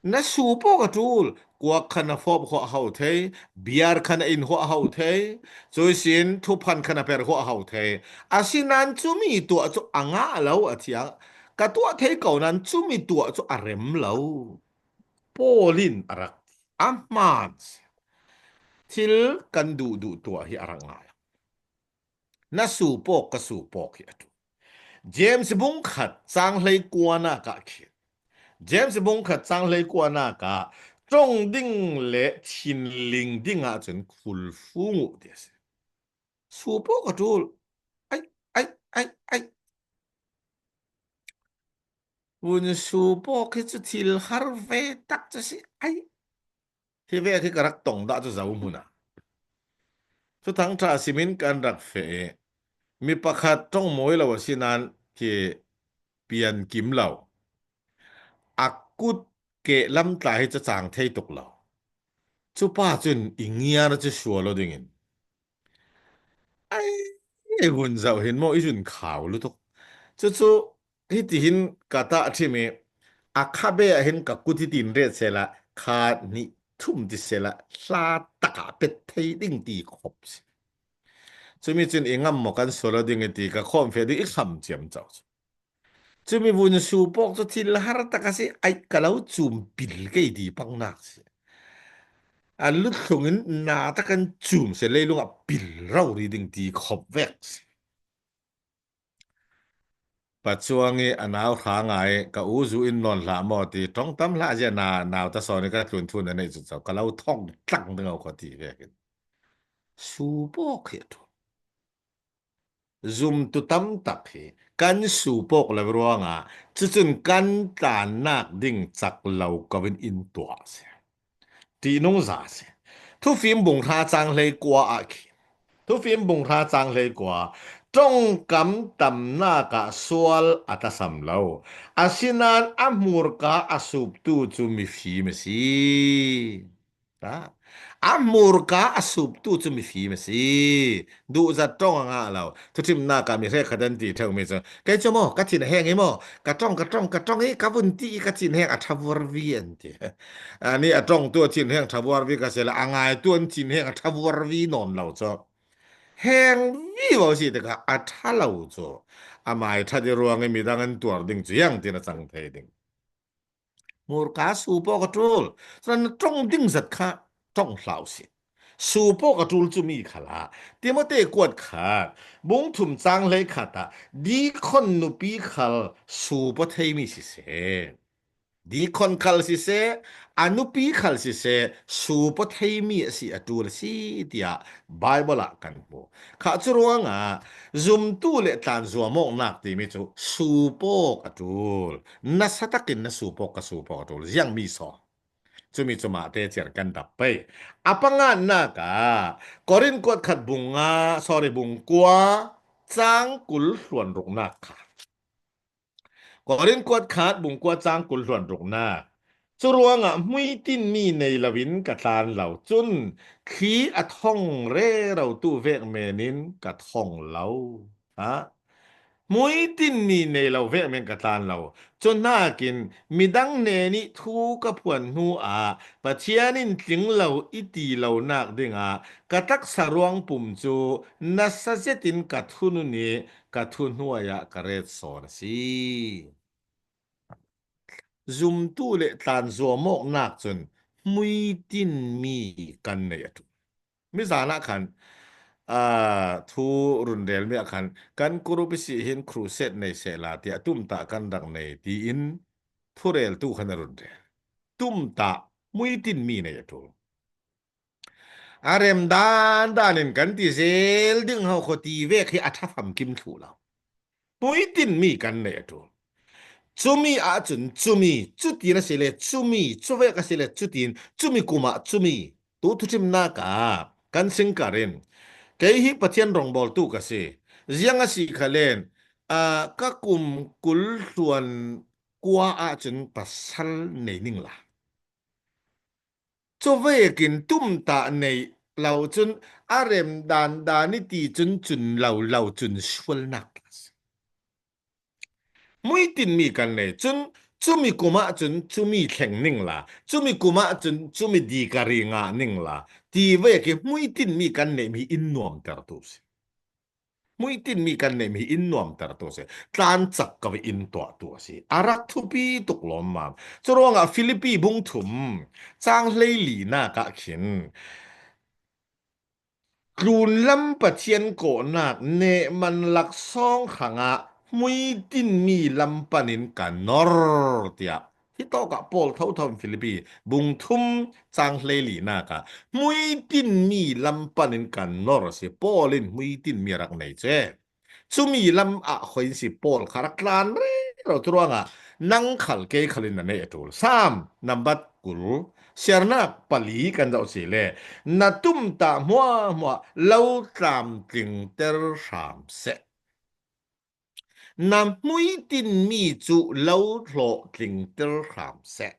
Na sup awk a ṭul, kuak khan a fawp huah ho thei, biar khan a in huah ho thei, cuisin thuphan khan a per huah ho thei. Asinain cumi tuah cu a ngah lo a thiang, ka tuah thei ko nain cumi tuah cu a rem lo. Paul in a rak ti, a hmaan si. Thil kan duhduh tuah hi a rak ngai. Na sup awk, ka sup awk hi a ṭul. James bungkhat cang hleikuanak ah khin. James bungkhat cang hleikuanak ah ṭawng ding le thinling dingah cun khulfung uh ti a si. Suupawk a ṭul. Ai, ai, ai, ai. Vun suupawk hi cu thil har ve tak cu si. Ai. Hi vek hi ka rak tong dah cu zohmun ah. Thuthang ṭha simin kan rak feh i mi pakhat ṭawng mawi lo a si nain khi pian kim lo. A kut kehlam tla hi cacang thei tuk lo. Cupa cun i ngiar cu sual lo dingin. Ai, hun zoh hin maw i zun khau lutuk. Cucu hitihin ka tah ṭhim i a khabe ah hin ka kut hitin ret sehla kha hnih thum ti sehla hla takah pet thei ding ti khop si. Cumi cun i ngam maw kan sual lo ding i ti ka khawm feh ding i kham ciamco cu. Cumi vun suupawk cu thil har tak a si, ai ka lo cum pil kei ti paknak si. A lutlung in na tak kan cum si, leilung ah pil rori ding ti khop vek si. Pacuang i a nau hra ngai ka u zu in nawn hlah maw ti, ṭong tam hlah zia na nau ta sawn i ka tlun thu na neih cu, ka lo thong tlang ding a khuati vekin. Suupawk hi a ṭul. Zumtu tam tak hi kan suupawk lo ruangah cucun kan tlannak ding cak lo ko in in tuah si. Ṭihnungza si. Thufim bung hra cang hlei kua ah khi. Thufim bung hra cang hlei kua. Ṭongkam tamnak ah sual a tasam lo. Asinain a hmurka a suptu cu mifim a si. A hmurka a suptu cu mifim a si. Duhzat ṭong a ngah lo. Thuṭhimnak ah mi hrekkhat an ti ṭheumi cu, kei cu maw, ka thinheng i maw, ka ṭong, ka ṭong, ka ṭong i ka vun ti i ka thinheng a ṭha vuarvi an ti. Ani a ṭongtu a thinheng ṭha vuarvi ka si le a ngaitu an thinheng a ṭha vuarvi nawn lo cu. Heng vivo si tikah a ṭha lo cu. A mai ṭhat i ruang i midang an tuar ding cu ziang tin a cang thei ding. Hmurka suupawk a ṭul. Cun ṭong ding zat kha ṭong hlah u si. Suupawk a ṭul cumi khalah Timote kuat khat, bung thum cang hlei khat ah dikhon nupi khal suupaw theimi siseh, dikhon khal siseh, a nupi khal siseh, suupaw theimi a si a ṭul a si, tiah Baibal ah kan hmu. Kha cu ruangah zumtu le tlan zuamawknak timi cu suupawk a ṭul. Nasa takin na suupawk, ka suupawk a ṭul. Ziangmi saw. Cumi cu mahte ciar kan dap pei. A panganak ah Korin kuat khat bung nga, sorry, bung kua, cang kul hluan ruknak kha. Korin kuat khat bung kua cang kul hluan ruknak. Cu ruangah hmuitinmi nei loin ka tlan lo. Cun thli a thong rerotu vek menin ka thong lo. Ha? Hmuitinmi nei lo vek men ka tlan lo. Cu hnakin midang hnen i thu ka phuan hnu ah Pathian in tling lo i ti lonak dingah ka taksa ruang pum cu nasa zetin ka thunun i ka thuhnuai ah ka ret sawn a si. Zumtu le tlan zuamawknak cun hmuitinmi kan nei a ṭul. Mizan ah khan, aa, thu run relmi ah khan kan kurup i si hin crusade nei sehla tiah tumtah kan rak nei tiin thureltu khan a run rel. Tumtah hmuitinmi nei a ṭul. A rem dan dan in kan ti zel ding ho kho ti vek hi a ṭha famkim thluh lo. Hmuitinmi kan nei a ṭul. Cumi ahcun cumi, cutin a si le cumi, cuvek a si le cutin, cumi kum ah cumi. Tu thuṭhimnak ah kan singkar in kei hi Pathian rawngbawltu ka si. Ziang a si khalen, aa, ka kum kul hluan kua ahcun pasal nei ning la. Cuvekin tumtah nei lo cun a rem dan dan i ti cun cun lo lo cun sualnak a si. Hmuitinmi kan nei cun cumi kum ahcun cumi thleng ning la, cumi kum ahcun cumi dikari ngah ning la, ti vekin hmuitinmi kan neihmi in nuamtertu si. Hmuitinmi kan neihmi in nuamtertu si. Tlancak ko in tuahtu a si. A rak thupi tuk lawmmam. Curuangah Filipi bung thum, cang hleilinak ah khin tlunlam Pathian kawhnak nehman laksawng hrangah hmuitinmi lam panin ka nor, tiah Hi tawkah Paul thotho in Philippi bung thum cang hleili nakah hmuitin mi lam panin kan nor si, Paul in hmuitin mi a rak nei cu e. Cumi lam ah khuain si Paul kha rak tlan rero cu ruangah nang khal kei khal in na neih a ṭul. Sam nambat kul, siarnak pali kan zoh si le, na tumtah hmuahhmuah lo tlamtlingter hram seh. Na hmuitinmi cu lo hlawhtlingter hram seh.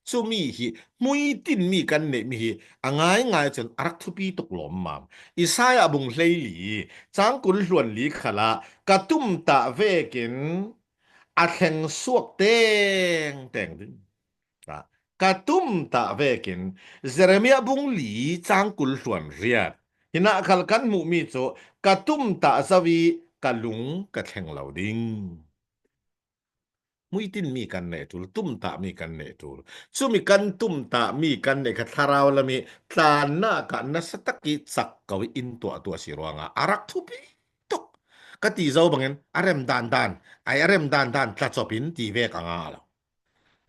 Cumi hi hmuitinmi kan neihmi hi a ngaingai cun a rak thupi tuk lawmmam. Isaiah bung hleili, cang kul hluan li khalah ka tumtah vekin a thleng suak tengteng ding. Ka tumtah vekin Jeremiah bung li cang kul hluan riat. Hinah khal kan hmuhmi cu ka tumtah zo i ka lung ka thleng lo ding. Hmuitinmi kan neih ṭul, tumtahmi kan neih ṭul. Cumi kan tumtahmi kan neih kha thlarau lam i tlannak ah nasa tak i cak ko i in tuahtuah si ruangah a rak thupi tuk. Ka ti zo bangin a rem dandan, ai a rem dandan tla cawpin ti vek a ngah lo.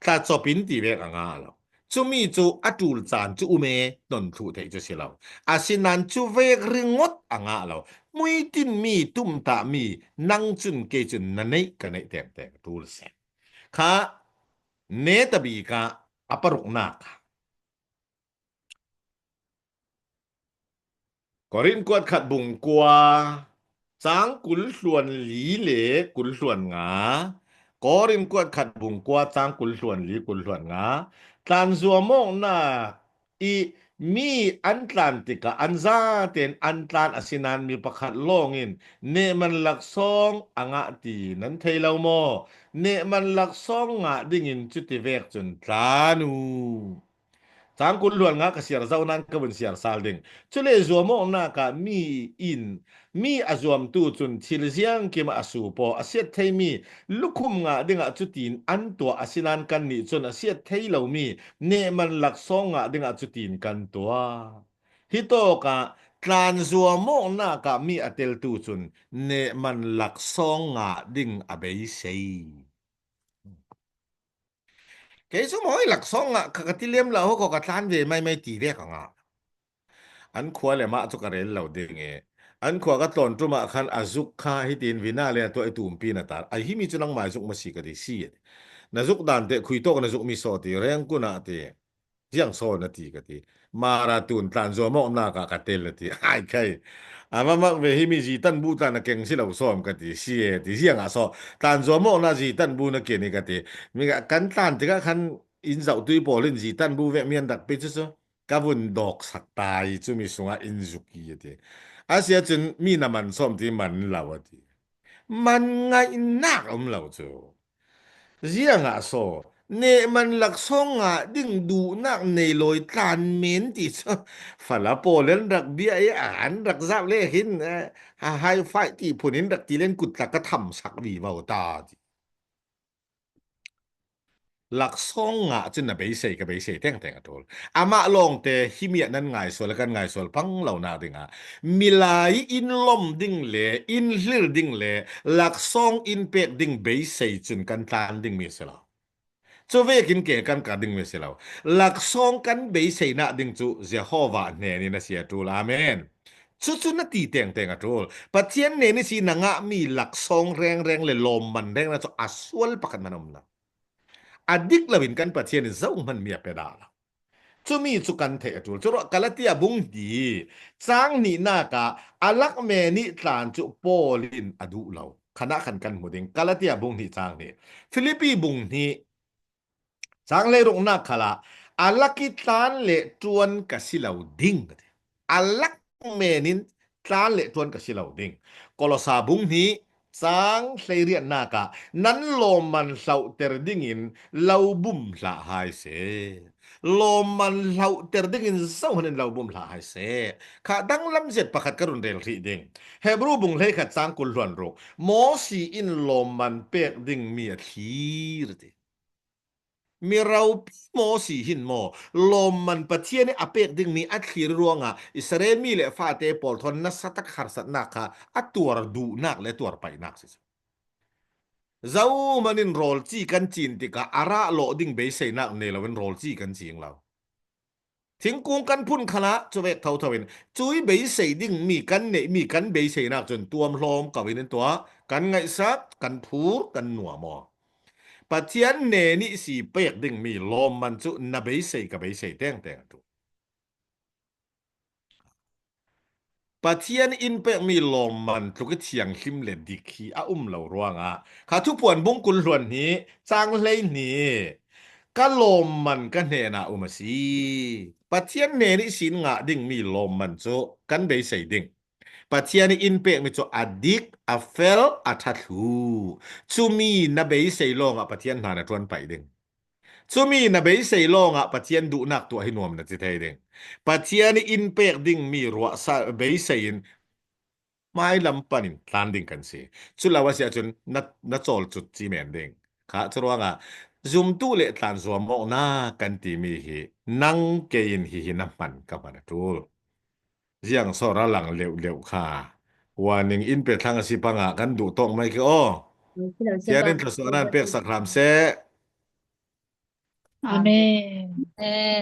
Tla cawpin ti vek a ngah lo. Cumi cu a ṭul caan cu um e, ton thluh theih cu si lo. Asinain cu vek ringawt a ngah lo. Hmuitinmi, tumtahmi, nang cun kei cun na neih ka neih tengteng ṭul seh. Kha netabik ah a paruknak ah Korin kuat khat bung kua, cang kul hluan li le kul hluan nga. Korin kuat khat bung kua, cang kul hluan li, kul hluan nga. Tlan zuamawknak i mi an tlan tikah an zaten an tlan a si nain mi pakhat lawngin nehman laksawng a ngah ti nan thei lo maw? Nehman laksawng ngah dingin cuti vek cun tlan u. Cang kul hluan nga ka siar zo nain ka vun siar sal ding. Cule zuamawknak ah mi in, mi a zuamtu cun thil ziangkim a suup aw, a siat theimi lukhum ngah dingah cutin an tuah, asinain kannih cun a siat thei lomi nehman laksawng ngah dingah cutin kan tuah. Hitawkah tlan zuamawknak ah mi a teltu cun nehman laksawng ngah ding a beisei. Kei cu mawi laksawng ngah kha ka ti lem lo, hoko ka tlan ve maimai ti vek a ngah. An khua le mah cu ka rel lo ding i, an khua ka tlawn ṭum ah khan a zuk kha hitin vina le a tuah i tumpi na tar. Ai, himi cu nangmai zuk maw si ka ti si. Na zuk dan te khui tawk na zuk mi saw ti, rengkun ah ti. Ziang saw na ti ka ti. Marathon tlan zuamawknak ah ka tel na ti. Ai khai. A mamak ve himi zitan bu tlan a keng si lo sawm ka ti. Si e ti ziang ah saw. Tlan zuamawknak zitan bu na ken i ka ti. Mi kan tlan tikah khan in zohtui pawl in zitan bu vek mi an rak pe cu cu. Ka vun dawksak ta i cumi sungah in zuk i a ti. A si ahcun mi na man sawm ti man lo a ti. Man ngaihnak a um lo cu. Ziangah saw nehman laksawng ngah ding duhnak nei lawi tlan men ti cu fala pawl in rak bia i an rak zap le hin, eh, high five ti phun in rak ti len kut tlak ka thamsak vivo ta ti. Laksawng ngah cun na beisei ka beisei tengteng a ṭul. Amah lawngte himi ah nan ngaisual, kan ngaisual pang lonak dingah milai in lawm ding le in hlir ding le laksawng in pek ding beisei cun kan tlan dingmi a si lo. Cu vekin ke kan kar dingmi a si lo. Laksawng kan beiseinak ding cu Jehovah hnen in a si a ṭul. Amen. Cucu na ti tengteng a ṭul. Pathian hnen ihsi na ngahmi laksawng rengreng le lawmman rengreng cu a sual pakhat hmanh a um lo. A dik loin kan Pathian in zohhmanh mi a pe dah lo. Cumi cu kan theih a ṭul. Curuah Galatia bung hnih, cang hnihnak ah a lak men ih tlan cu Paul in a duh lo. Khanah khan kan hmu ding. Galatia bung hnih cang hnih. Filipi bung hnih, cang hleiruknak khalah a lak ih tlan le ṭuan ka si lo ding, ka ti. A lak men in tlan le ṭuan ka si lo ding. Kolosa bung hnih cang hleiriatnak ah nan lawmman hlohter dingin lo bum hlah hai seh. Lawmman hlohter dingin zohhmanh in lo bum hlah hai seh. Kha danglam zet pakhat ka run rel hrih ding. Hebru bung hleikhat cang kul hluan ruk. Mosi in lawmman pek dingmi a thlir ti. Mi ropi Mosi hin maw, lawmman Pathian ih a pek dingmi a thlir ruangah Israel mi le fate pawl thawn nasatak harsatnak kha a tuar duhnak le tuar paihnak si. Zohmanin rawlci kan cin tikah a rah lawh ding beiseinak nei loin rawlci kan cing lo. Thingkung kan phun khalah cuvek thotho in cui beisei dingmi kan neihmi kan beiseinak cun tuamhlawm ko in tuah kan ngaihsak, kan phur, kan nuam aw. Pathian hnen ihsi pek dingmi lawmman cu na beisei ka beisei tengteng a tu. Pathian in pekmi lawmman tluk i thianghlim le dik hi a um lo ruangah kha Thuphuan bung kul hluan hnih cang hlei hnih ka lawmman ka hnenah um a si. Pathian hnen ihsin ngah dingmi lawmman cu kan beisei ding. Pathian in pekmi cu a dik, a fel, a ṭha thlu. Cumi na beisei lawngah Pathian hna na ṭuan paih ding. Cumi na beisei lawngah Pathian duhnak tuah hi nuam na ti thei ding. Pathian in pek dingmi ruahsa beisei in hmailam panin tlan ding kan si. Cu lo a si ahcun na, na cawl cut ci men ding. Kha curuangah zumtu le tlan zuam awknak kan timi hi nang kei in hihi na hman ka hman a ṭul. Ziang sawr a lang leuhleuh kha. Warning in pe thlang a si pangah kan duh tawk mai khi aw. Thian in thluasuahnak peksak hram seh. Amen.